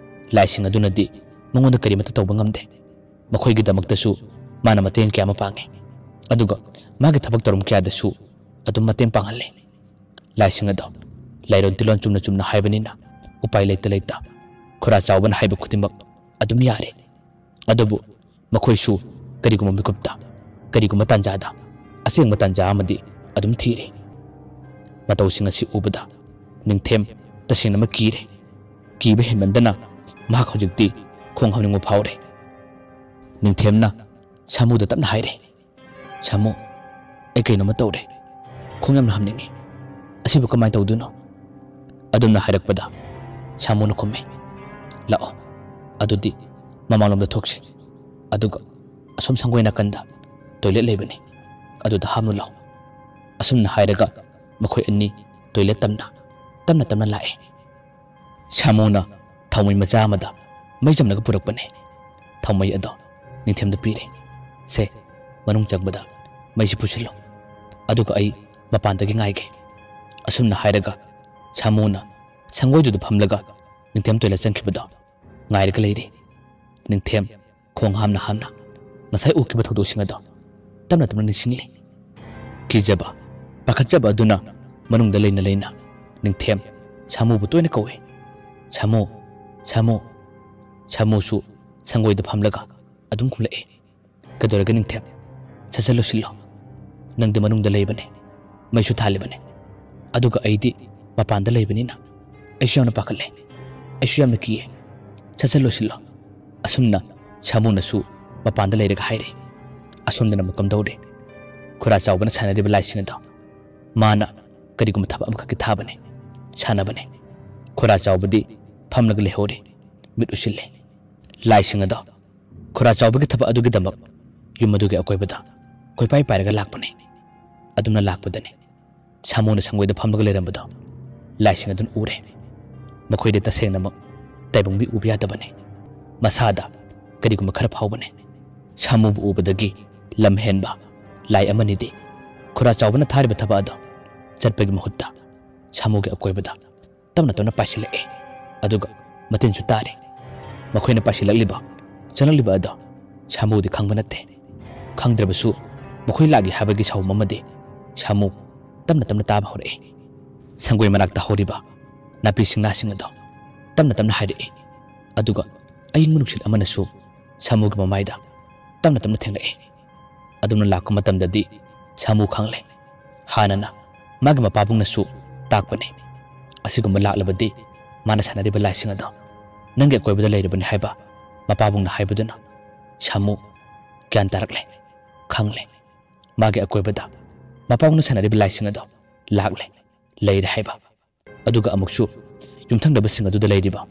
ꯂꯥꯏꯁꯤꯡ ꯑꯗꯨꯅꯗꯤ ꯃꯉꯣꯟꯗ ꯀꯔꯤꯃꯠꯇ ꯇꯧꯕ ꯉꯝꯗꯦ꯫ ꯃꯈꯣꯏꯒꯤꯗꯃꯛꯇꯁꯨ ꯃꯥꯅ ꯃꯇꯦꯡ ꯀꯌꯥ ꯑꯃ ꯄꯥꯡꯉꯤ꯫ ꯑꯗꯨꯒ ꯃꯥꯒꯤ ꯊꯕꯛ ꯊꯧꯔꯝ ꯀꯌꯥꯗꯁꯨ ꯑꯗꯨꯝ ꯃꯇꯦꯡ ꯄꯥꯡꯍꯜꯂꯤ꯫ ꯂꯥꯏꯁꯤꯡ ꯑꯗꯣ ꯂꯥꯏꯔꯣꯟ ꯇꯤꯜꯂꯣꯟ ꯆꯨꯝꯅ ꯆꯨꯝꯅ ꯍꯥꯏꯕꯅꯤꯅ ꯎꯄꯥꯏ ꯂꯩꯇ ꯂꯩꯇ ꯈꯨꯔꯥ ꯆꯥꯎꯕꯅ ꯍꯥꯏꯕ ꯈꯨꯗꯤꯡꯃꯛ ꯑꯗꯨꯝ ꯌꯥꯔꯦ꯫ ꯑꯗꯨꯕꯨ ꯃꯈꯣꯏꯁꯨ ꯀꯔꯤꯒꯨꯝꯕ ꯃꯤꯀꯨꯞꯇ, ꯀꯔꯤꯒꯨꯝꯕ ꯇꯥꯟꯖꯥꯗ ꯑꯁꯦꯡꯕ ꯇꯥꯟꯖꯥ ꯑꯃꯗꯤ ꯑꯗꯨꯝ ꯊꯤꯔꯦ꯫ ꯃꯇꯧꯁꯤꯡ ꯑꯁꯤ ꯎꯕꯗ ꯅꯤꯡꯊꯦꯝ ꯇꯁꯦꯡꯅꯃꯛ ꯀꯤꯔꯦ꯫ ꯀꯤꯕ ꯍꯦꯟꯃꯟꯗꯅ ꯃꯍꯥꯛ ꯍꯧꯖꯤꯛꯇꯤ ꯈꯣꯡ ꯍꯥꯝꯅꯤꯡꯕ ꯐꯥꯎꯔꯦ꯫ ꯅꯤꯡꯊꯦꯝꯅ ꯁꯥꯃꯨꯗ ꯇꯞꯅ ꯍꯥꯏꯔꯦ, "ꯁꯥꯃꯨ, ꯑꯩ ꯀꯩꯅꯣꯝꯃ ꯇꯧꯔꯦ꯫ ꯈꯣꯡ ꯌꯥꯝꯅ ꯍꯥꯝꯅꯤꯡꯉꯤ꯫ ꯑꯁꯤꯕꯨ ꯀꯃꯥꯏꯅ ꯇꯧꯗꯣꯏꯅꯣ?" ꯑꯗꯨꯝꯅ ꯍꯥꯏꯔꯛꯄꯗ ꯁꯥꯃꯨꯅ ꯈꯨꯝꯃꯤ, "ꯂꯥꯛꯑꯣ, ꯑꯗꯨꯗꯤ ꯃꯃꯥꯡꯂꯣꯝꯗ ꯊꯣꯛꯁꯤ꯫ ꯑꯗꯨꯒ ꯑꯁꯣꯝ ꯁꯪꯒꯣꯏ ꯅꯥꯀꯟꯗ ꯇꯣꯏꯂꯦꯠ ꯂꯩꯕꯅꯤ꯫ ꯑꯗꯨꯗ ꯍꯥꯝꯂꯨ ꯂꯥꯛꯑꯣ꯫" ꯑꯁꯨꯝꯅ ꯍꯥꯏꯔꯒ ꯃꯈꯣꯏ ꯑꯅꯤ ꯇꯣꯏꯂꯦꯠ ꯇꯝꯅ, ꯇꯞꯅ ꯇꯞꯅ ꯂꯥꯛꯑꯦ꯫ ꯁꯥꯃꯨꯅ ꯊꯥꯎꯃꯩ ꯃꯆꯥ ꯑꯃꯗ ꯃꯩ ꯆꯝꯂꯒ ꯄꯨꯔꯛꯄꯅꯦ꯫ ꯊꯥꯎꯃꯩ ꯑꯗꯣ ꯅꯤꯡꯊꯦꯝꯗ ꯄꯤꯔꯦ꯫ "ꯁꯦ, ꯃꯅꯨꯡ ꯆꯪꯕꯗ ꯃꯩꯁꯤ ꯄꯨꯁꯤꯜꯂꯣ꯫ ꯑꯗꯨꯒ ꯑꯩ ꯃꯄꯥꯟꯗꯒꯤ ꯉꯥꯏꯒꯦ꯫" ꯑꯁꯨꯝꯅ ꯍꯥꯏꯔꯒ ꯁꯥꯃꯨꯅ ꯁꯪꯒꯣꯏꯗꯨꯗ ꯐꯝꯂꯒ ꯅꯤꯡꯊꯦꯝ ꯇꯣꯏꯂꯦꯠ ꯆꯪꯈꯤꯕꯗꯣ ꯉꯥꯏꯔꯒ ꯂꯩꯔꯦ꯫ ꯅꯤꯡꯊꯦꯝ ꯈꯣꯡ ꯍꯥꯝꯅ ꯍꯥꯝꯅ ꯉꯁꯥꯏ ꯎꯈꯤꯕ ꯊꯧꯗꯣꯛꯁꯤꯡ ꯑꯗꯣ ꯇꯞꯅ ꯇꯞꯅ ꯅꯤꯡꯁꯤꯡꯂꯦ꯫ ꯀꯤꯖꯕ, ꯄꯥꯈꯠꯆꯕ ꯑꯗꯨꯅ ꯃꯅꯨꯡꯗ ꯂꯩꯅ ꯂꯩꯅ ꯅꯤꯡꯊꯦꯝ ꯁꯥꯃꯨꯕꯨ ꯇꯣꯏꯅ ꯀꯧꯏ꯫ "ꯁꯥꯃꯨ, ꯁꯥꯃꯨ꯫" ꯁꯥꯃꯨꯁꯨ ꯁꯪꯒꯣꯏꯗ ꯐꯝꯂꯒ ꯑꯗꯨꯝ ꯈꯨꯝꯂꯛꯏ꯫ "ꯀꯩꯗꯧꯔꯒꯦ ꯅꯤꯡꯊꯦꯝ? ꯁꯠ ꯁꯠ ꯂꯣꯏꯁꯤꯜꯂꯣ꯫ ꯅꯪꯗꯤ ꯃꯅꯨꯡꯗ ꯂꯩꯕꯅꯦ, ꯃꯩꯁꯨ ꯊꯥꯜꯂꯤꯕꯅꯦ꯫ ꯑꯗꯨꯒ ꯑꯩꯗꯤ ꯃꯄꯥꯟꯗ ꯂꯩꯕꯅꯤꯅ ꯑꯩꯁꯨ ꯌꯥꯝꯅ ꯄꯥꯈꯠꯂꯦ꯫ ꯑꯩꯁꯨ ꯌꯥꯝꯅ ꯀꯤꯌꯦ꯫ ꯁꯠ ꯁꯠ ꯂꯣꯏꯁꯤꯜꯂꯣ꯫" ꯑꯁꯨꯝꯅ ꯁꯥꯃꯨꯅꯁꯨ ꯃꯄꯥꯟꯗ ꯂꯩꯔꯒ ꯍꯥꯏꯔꯦ꯫ ꯑꯁꯣꯝꯗꯅ ꯑꯃꯨꯛ ꯀꯝꯗꯧꯔꯦ? ꯈꯨꯔꯥ ꯆꯥꯎꯕꯅ ꯁꯥꯟꯅꯔꯤꯕ ꯂꯥꯏꯁꯤꯡ ꯑꯗꯣ ꯃꯥꯅ ꯀꯔꯤꯒꯨꯝꯕ ꯊꯕꯛ ꯑꯃꯈꯛꯀꯤ ꯊꯥꯕꯅꯦ, ꯁꯥꯟꯅꯕꯅꯦ꯫ ꯈꯨꯔꯥ ꯆꯥꯎꯕꯗꯤ ꯐꯝꯂꯒ ꯂꯩꯍꯧꯔꯦ, ꯃꯤꯠ ꯎꯏꯁꯤꯜꯂꯦ꯫ ꯂꯥꯏꯁꯤꯡ ꯑꯗꯣ ꯈꯨꯔꯥ ꯆꯥꯎꯕꯒꯤ ꯊꯕꯛ ꯑꯗꯨꯒꯤꯗꯃꯛ ꯌꯨꯝ ꯑꯗꯨꯒꯤ ꯑꯀꯣꯏꯕꯗ ꯀꯣꯏꯄꯥꯏ ꯄꯥꯏꯔꯒ ꯂꯥꯛꯄꯅꯦ꯫ ꯑꯗꯨꯝꯅ ꯂꯥꯛꯄꯗꯅꯦ ꯁꯥꯃꯨꯅ ꯁꯪꯒꯣꯏꯗ ꯐꯝꯂꯒ ꯂꯩꯔꯝꯕꯗꯣ ꯂꯥꯏꯁꯤꯡ ꯑꯗꯨꯅ ꯎꯔꯦ꯫ ꯃꯈꯣꯏꯗꯤ ꯇꯁꯦꯡꯅꯃꯛ ꯇꯥꯏꯕꯪ ꯃꯤ ꯎꯕ ꯌꯥꯗꯕꯅꯦ꯫ ꯃꯁꯥꯗ ꯀꯔꯤꯒꯨꯝꯕ ꯈꯔ ꯐꯥꯎꯕꯅꯦ꯫ ꯁꯥꯃꯨꯕꯨ ꯎꯕꯗꯒꯤ ꯂꯝ ꯍꯦꯟꯕ ꯂꯥꯏ ꯑꯃꯅꯤꯗꯤ ꯈꯨꯔꯥ ꯆꯥꯎꯕꯅ ꯊꯥꯔꯤꯕ ꯊꯕꯛ ꯑꯗꯣ ꯆꯠꯄꯒꯤ ꯃꯍꯨꯠꯇ ꯁꯥꯃꯨꯒꯤ ꯑꯀꯣꯏꯕꯗ ꯇꯞꯅ ꯇꯞꯅ ꯄꯥꯏꯁꯤꯜꯂꯛꯑꯦ꯫ ꯑꯗꯨꯒ ꯃꯇꯤꯟꯁꯨ ꯇꯥꯔꯦ꯫ ꯃꯈꯣꯏꯅ ꯄꯥꯏꯁꯤꯜꯂꯛꯂꯤꯕ, ꯆꯪꯂꯛꯂꯤꯕ ꯑꯗꯣ ꯁꯥꯃꯨꯗꯤ ꯈꯪꯕ ꯅꯠꯇꯦ꯫ ꯈꯪꯗ꯭ꯔꯕꯁꯨ ꯃꯈꯣꯏ ꯂꯥꯛꯏ ꯍꯥꯏꯕꯒꯤ ꯁꯥꯎꯝ ꯑꯃꯗꯤ ꯁꯥꯃꯨ ꯇꯞꯅ ꯇꯞꯅ ꯇꯥꯕ ꯍꯧꯔꯛꯏ꯫ ꯁꯪꯒꯣꯏ ꯃꯅꯥꯛꯇ ꯍꯧꯔꯤꯕ ꯅꯥꯄꯤ ꯁꯤꯡꯅꯥꯁꯤꯡ ꯑꯗꯣ ꯇꯞꯅ ꯇꯞꯅ ꯍꯥꯏꯔꯛꯏ꯫ ꯑꯗꯨꯒ ꯑꯏꯪꯕ ꯅꯨꯡꯁꯤꯠ ꯑꯃꯅꯁꯨ ꯁꯥꯃꯨꯒꯤ ꯃꯃꯥꯏꯗ ꯇꯞꯅ ꯇꯞꯅ ꯊꯦꯡꯂꯛꯏ꯫ ꯑꯗꯨꯝꯅ ꯂꯥꯛꯄ ꯃꯇꯝꯗꯗꯤ ꯁꯥꯃꯨ ꯈꯪꯂꯦ꯫ ꯍꯥꯟꯅꯅ ꯃꯥꯒꯤ ꯃꯄꯥꯕꯨꯡꯅꯁꯨ ꯇꯥꯛꯄꯅꯤ꯫ ꯑꯁꯤꯒꯨꯝꯕ ꯂꯥꯛꯂꯕꯗꯤ ꯃꯥꯅ ꯁꯥꯟꯅꯔꯤꯕ ꯂꯥꯏꯁꯤꯡ ꯑꯗꯣ ꯅꯪꯒꯤ ꯑꯀꯣꯏꯕꯗ ꯂꯩꯔꯕꯅꯤ ꯍꯥꯏꯕ ꯃꯄꯥꯕꯨꯡꯅ ꯍꯥꯏꯕꯗꯨꯅ ꯁꯥꯃꯨ ꯒ꯭ꯌꯥꯟ ꯇꯥꯔꯛꯂꯦ, ꯈꯪꯂꯦ꯫ ꯃꯥꯒꯤ ꯑꯀꯣꯏꯕꯗ ꯃꯄꯥꯕꯨꯡꯅ ꯁꯥꯟꯅꯔꯤꯕ ꯂꯥꯏꯁꯤꯡ ꯑꯗꯣ ꯂꯥꯛꯂꯦ, ꯂꯩꯔꯦ ꯍꯥꯏꯕ꯫ ꯑꯗꯨꯒ ꯑꯃꯨꯛꯁꯨ ꯌꯨꯝꯊꯪꯅꯕꯁꯤꯡ ꯑꯗꯨꯗ ꯂꯩꯔꯤꯕ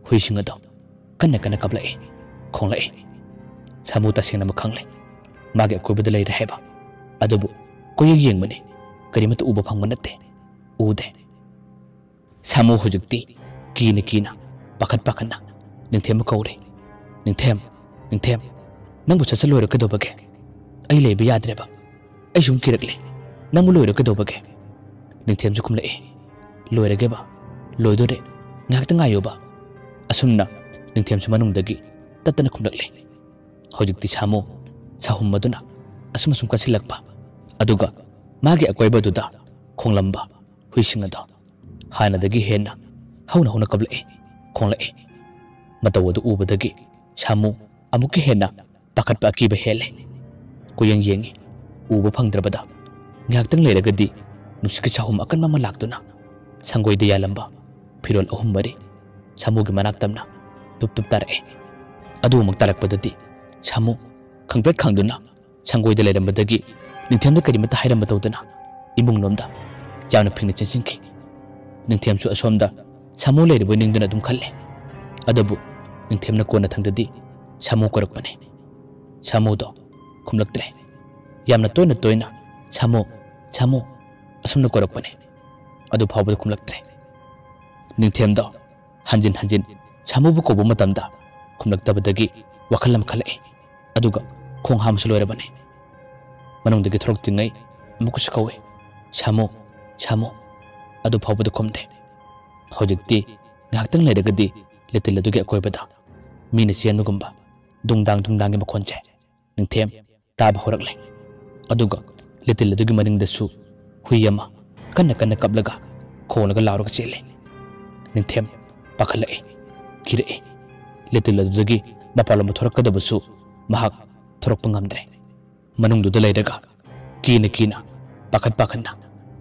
ꯍꯨꯏꯁꯤꯡ ꯑꯗꯣ ꯀꯟꯅ ꯀꯟꯅ ꯀꯞꯂꯛꯏ, ꯈꯣꯡꯂꯛꯏ꯫ ꯁꯥꯃꯨ ꯇꯁꯦꯡꯅꯃꯛ ꯈꯪꯂꯦ, ꯃꯥꯒꯤ ꯑꯀꯣꯏꯕꯗ ꯂꯩꯔꯦ ꯍꯥꯏꯕ꯫ ꯑꯗꯨꯕꯨ ꯀꯣꯏꯌꯦꯡ ꯌꯦꯡꯕꯅꯤ, ꯀꯔꯤꯃꯠꯇ ꯎꯕ ꯐꯪꯕ ꯅꯠꯇꯦ, ꯎꯗꯦ꯫ ꯁꯥꯃꯨ ꯍꯧꯖꯤꯛꯇꯤ ꯀꯤꯅ ꯀꯤꯅ, ꯄꯥꯈꯠ ꯄꯥꯈꯠꯅ ꯅꯤꯡꯊꯦꯝꯕꯨ ꯀꯧꯔꯦ꯫ "ꯅꯤꯡꯊꯦꯝ, ꯅꯤꯡꯊꯦꯝ, ꯅꯪꯕꯨ ꯆꯠꯆ ꯂꯣꯏꯔ ꯀꯩꯗꯧꯕꯒꯦ? ꯑꯩ ꯂꯩꯕ ꯌꯥꯗ꯭ꯔꯦꯕ꯫ ꯑꯩ ꯁꯨꯝ ꯀꯤꯔꯛꯂꯦ꯫ ꯅꯪꯕꯨ ꯂꯣꯏꯔ ꯀꯩꯗꯧꯕꯒꯦ?" ꯅꯤꯡꯊꯦꯝꯁꯨ ꯈꯨꯝꯂꯛꯏ, "ꯂꯣꯏꯔꯒꯦꯕ, ꯂꯣꯏꯗꯣꯔꯦ, ꯉꯥꯏꯍꯥꯛꯇ ꯉꯥꯏꯌꯣꯕ"꯫ ꯑꯁꯨꯝꯅ ꯅꯤꯡꯊꯦꯝꯁꯨ ꯃꯅꯨꯡꯗꯒꯤ ꯇꯠꯇꯅ ꯈꯨꯝꯂꯛꯂꯦ꯫ ꯍꯧꯖꯤꯛꯇꯤ ꯁꯥꯃꯨ ꯁꯥꯍꯨꯝ ꯑꯗꯨꯅ ꯑꯁꯨꯝ ꯑꯁꯨꯝ ꯀꯟꯁꯤꯜꯂꯛꯄ, ꯑꯗꯨꯒ ꯃꯥꯒꯤ ꯑꯀꯣꯏꯕꯗꯨꯗ ꯈꯣꯡꯂꯝꯕ ꯍꯨꯏꯁꯤꯡ ꯑꯗꯣ ꯍꯥꯟꯅꯗꯒꯤ ꯍꯦꯟꯅ ꯍꯧꯅ ꯍꯧꯅ ꯀꯞꯂꯛꯏ, ꯈꯣꯡꯂꯛꯏ꯫ ꯃꯇꯧ ꯑꯗꯨ ꯎꯕꯗꯒꯤ ꯁꯥꯃꯨ ꯑꯃꯨꯛꯀ ꯍꯦꯟꯅ ꯄꯥꯈꯠꯄ ꯑꯀꯤꯕ ꯍꯦꯜꯂꯦ꯫ ꯀꯣꯏꯌꯦꯡ ꯌꯦꯡꯉꯤ, ꯎꯕ ꯐꯪꯗ꯭ꯔꯕꯗ ꯉꯥꯏꯍꯥꯛꯇꯪ ꯂꯩꯔꯒꯗꯤ ꯅꯨꯡꯁꯤꯠꯀꯤ ꯁꯥꯍꯨꯝ ꯑꯀꯟꯕ ꯑꯃ ꯂꯥꯛꯇꯨꯅ ꯁꯪꯒꯣꯏꯗ ꯌꯥꯜꯂꯝꯕ ꯐꯤꯔꯣꯜ ꯑꯍꯨꯝ ꯃꯔꯤ ꯁꯥꯃꯨꯒꯤ ꯃꯅꯥꯛ ꯇꯝꯅ ꯇꯨꯞ ꯇꯨꯞ ꯇꯥꯔꯛꯑꯦ꯫ ꯑꯗꯨ ꯑꯃꯨꯛ ꯇꯥꯔꯛꯄꯗꯗꯤ ꯁꯥꯃꯨ ꯈꯪꯄ꯭ꯔꯦꯛ ꯈꯪꯗꯨꯅ ꯁꯪꯒꯣꯏꯗ ꯂꯩꯔꯝꯕꯗꯒꯤ ꯅꯤꯡꯊꯦꯝꯗ ꯀꯔꯤꯃꯠꯇ ꯍꯥꯏꯔꯝꯕ ꯇꯧꯗꯅ ꯏꯃꯨꯡꯂꯣꯝꯗ ꯌꯥꯝꯅ ꯐꯤꯡꯅ ꯆꯦꯟꯁꯤꯟꯈꯤ꯫ ꯅꯤꯡꯊꯦꯝꯁꯨ ꯑꯁꯣꯝꯗ ꯁꯥꯃꯨ ꯂꯩꯔꯤꯕꯣꯏ ꯅꯤꯡꯗꯨꯅ ꯑꯗꯨꯝ ꯈꯜꯂꯦ꯫ ꯑꯗꯨꯕꯨ ꯅꯤꯡꯊꯦꯝꯅ ꯀꯣꯟꯅ ꯊꯪꯗꯗꯤ ꯁꯥꯃꯨ ꯀꯧꯔꯛꯄꯅꯦ꯫ ꯁꯥꯃꯨꯗꯣ ꯈꯨꯝꯂꯛꯇ꯭ꯔꯦ꯫ ꯌꯥꯝꯅ ꯇꯣꯏꯅ ꯇꯣꯏꯅ "ꯁꯥꯃꯨ, ꯁꯥꯃꯨ" ꯑꯁꯨꯝꯅ ꯀꯧꯔꯛꯄꯅꯦ꯫ ꯑꯗꯨ ꯐꯥꯎꯕꯗ ꯈꯨꯝꯂꯛꯇ꯭ꯔꯦ꯫ ꯅꯤꯡꯊꯦꯝꯗꯣ ꯍꯟꯖꯤꯟ ꯍꯟꯖꯤꯟ ꯁꯥꯃꯨꯕꯨ ꯀꯧꯕ ꯃꯇꯝꯗ ꯈꯨꯝꯂꯛꯇꯕꯗꯒꯤ ꯋꯥꯈꯜ ꯑꯃ ꯈꯜꯂꯛꯏ꯫ ꯑꯗꯨꯒ ꯈꯣꯡ ꯍꯥꯝꯕꯁꯨ ꯂꯣꯏꯔꯕꯅꯤ꯫ ꯃꯅꯨꯡꯗꯒꯤ ꯊꯣꯔꯛꯇ꯭ꯔꯤꯉꯩ ꯑꯃꯨꯛꯀꯁꯨ ꯀꯧꯏ, "ꯁꯥꯃꯨ, ꯁꯥꯃꯨ"꯫ ꯑꯗꯨ ꯐꯥꯎꯕꯗ ꯈꯨꯝꯗꯦ꯫ ꯍꯧꯖꯤꯛꯇꯤ ꯉꯥꯏꯍꯥꯛꯇꯪ ꯂꯩꯔꯒꯗꯤ ꯂꯤꯇꯤꯜ ꯑꯗꯨꯒꯤ ꯑꯀꯣꯏꯕꯗ ꯃꯤꯅ ꯆꯦꯟꯕꯒꯨꯝꯕ ꯗꯨꯡꯗꯥꯡ ꯗꯨꯡꯗꯥꯡꯒꯤ ꯃꯈꯣꯟꯁꯦ ꯅꯤꯡꯊꯦꯝ ꯇꯥꯕ ꯍꯧꯔꯛꯂꯦ꯫ ꯑꯗꯨꯒ ꯂꯤꯇꯤꯜ ꯑꯗꯨꯒꯤ ꯃꯅꯤꯡꯗꯁꯨ ꯍꯨꯏ ꯑꯃ ꯀꯟꯅ ꯀꯟꯅ ꯀꯞꯂꯒ ꯈꯣꯡꯂꯒ ꯂꯥꯎꯔꯒ ꯆꯦꯜꯂꯦ꯫ ꯅꯤꯡꯊꯦꯝ ꯄꯥꯈꯠꯂꯛꯑꯦ, ꯀꯤꯔꯛꯑꯦ꯫ ꯂꯤꯇꯤꯜ ꯑꯗꯨꯗꯒꯤ ꯃꯄꯥꯟꯂꯣꯝꯗ ꯊꯣꯔꯛꯀꯗꯕꯁꯨ ꯃꯍꯥꯛ ꯊꯣꯔꯛꯄ ꯉꯝꯗ꯭ꯔꯦ꯫ ꯃꯅꯨꯡꯗꯨꯗ ꯂꯩꯔꯒ ꯀꯤꯅ ꯀꯤꯅ, ꯄꯥꯈꯠ ꯄꯥꯈꯠꯅ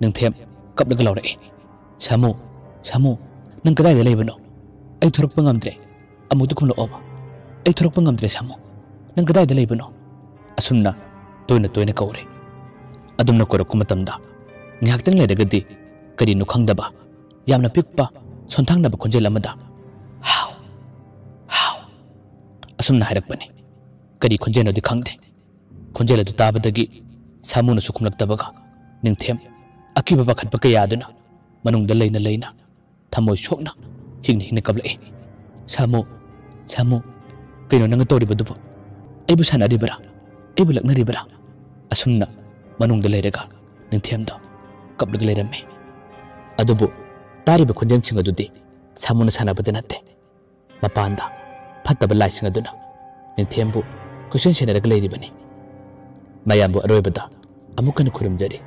ꯅꯤꯡꯊꯦꯝ ꯀꯞꯂꯒ ꯂꯥꯎꯔꯛꯏ, "ꯁꯥꯃꯨ, ꯁꯥꯃꯨ, ꯅꯪ ꯀꯗꯥꯏꯗ ꯂꯩꯕꯅꯣ? ꯑꯩ ꯊꯣꯔꯛꯄ ꯉꯝꯗ꯭ꯔꯦ꯫ ꯑꯃꯨꯛꯇ ꯈꯨꯝꯂꯛꯑꯣꯕ꯫ ꯑꯩ ꯊꯣꯔꯛꯄ ꯉꯝꯗ꯭ꯔꯦ ꯁꯥꯃꯨ꯫ ꯅꯪ ꯀꯗꯥꯏꯗ ꯂꯩꯕꯅꯣ?" ꯑꯁꯨꯝꯅ ꯇꯣꯏꯅ ꯇꯣꯏꯅ ꯀꯧꯔꯦ꯫ ꯑꯗꯨꯝꯅ ꯀꯧꯔꯛꯄ ꯃꯇꯝꯗ ꯉꯥꯏꯍꯥꯛꯇꯪ ꯂꯩꯔꯒꯗꯤ ꯀꯔꯤꯅꯣ ꯈꯪꯗꯕ ꯌꯥꯝꯅ ꯄꯤꯛꯄ ꯁꯣꯟꯊꯥꯡꯅꯕ ꯈꯣꯟꯖꯦꯜ ꯑꯃꯗ, "ꯍꯥꯎ, ꯍꯥꯎ," ꯑꯁꯨꯝꯅ ꯍꯥꯏꯔꯛꯄꯅꯤ꯫ ꯀꯔꯤ ꯈꯣꯟꯖꯦꯜꯅꯣꯗꯤ ꯈꯪꯗꯦ꯫ ꯈꯣꯟꯖꯦꯜ ꯑꯗꯨ ꯇꯥꯕꯗꯒꯤ ꯁꯥꯃꯨꯅꯁꯨ ꯈꯨꯝꯂꯛꯇꯕꯒ ꯅꯤꯡꯊꯦꯝ ꯑꯀꯤꯕ ꯄꯥꯈꯠꯄ ꯀꯌꯥ ꯑꯗꯨꯅ ꯃꯅꯨꯡꯗ ꯂꯩꯅ ꯂꯩꯅ ꯊꯃꯣꯏ ꯁꯣꯛꯅ ꯍꯤꯡꯅ ꯍꯤꯡꯅ ꯀꯞꯂꯛꯏ꯫ "ꯁꯥꯃꯨ, ꯁꯥꯃꯨ, ꯀꯩꯅꯣ ꯅꯪꯅ ꯇꯧꯔꯤꯕꯗꯨꯕꯨ? ꯑꯩꯕꯨ ꯁꯥꯟꯅꯔꯤꯕꯔꯥ? ꯑꯩꯕꯨ ꯂꯛꯅꯔꯤꯕꯔꯥ?" ꯑꯁꯨꯝꯅ ꯃꯅꯨꯡꯗ ꯂꯩꯔꯒ ꯅꯤꯡꯊꯦꯝꯗꯣ ꯀꯞꯂꯒ ꯂꯩꯔꯝꯃꯤ꯫ ꯑꯗꯨꯕꯨ ꯇꯥꯔꯤꯕ ꯈꯣꯟꯖꯦꯜꯁꯤꯡ ꯑꯗꯨꯗꯤ ꯁꯥꯃꯨꯅ ꯁꯥꯟꯅꯕꯗ ꯅꯠꯇꯦ꯫ ꯃꯄꯥꯟꯗ ꯐꯠꯇꯕ ꯂꯥꯏꯁꯤꯡ ꯑꯗꯨꯅ ꯅꯤꯡꯊꯦꯝꯕꯨ ꯀꯣꯏꯁꯦꯟ ꯁꯦꯟꯅꯔꯒ ꯂꯩꯔꯤꯕꯅꯤ꯫ ꯃꯌꯥꯝꯕꯨ ꯑꯔꯣꯏꯕꯗ ꯑꯃꯨꯛ ꯍꯟꯅ ꯈꯨꯔꯨꯝꯖꯔꯤ꯫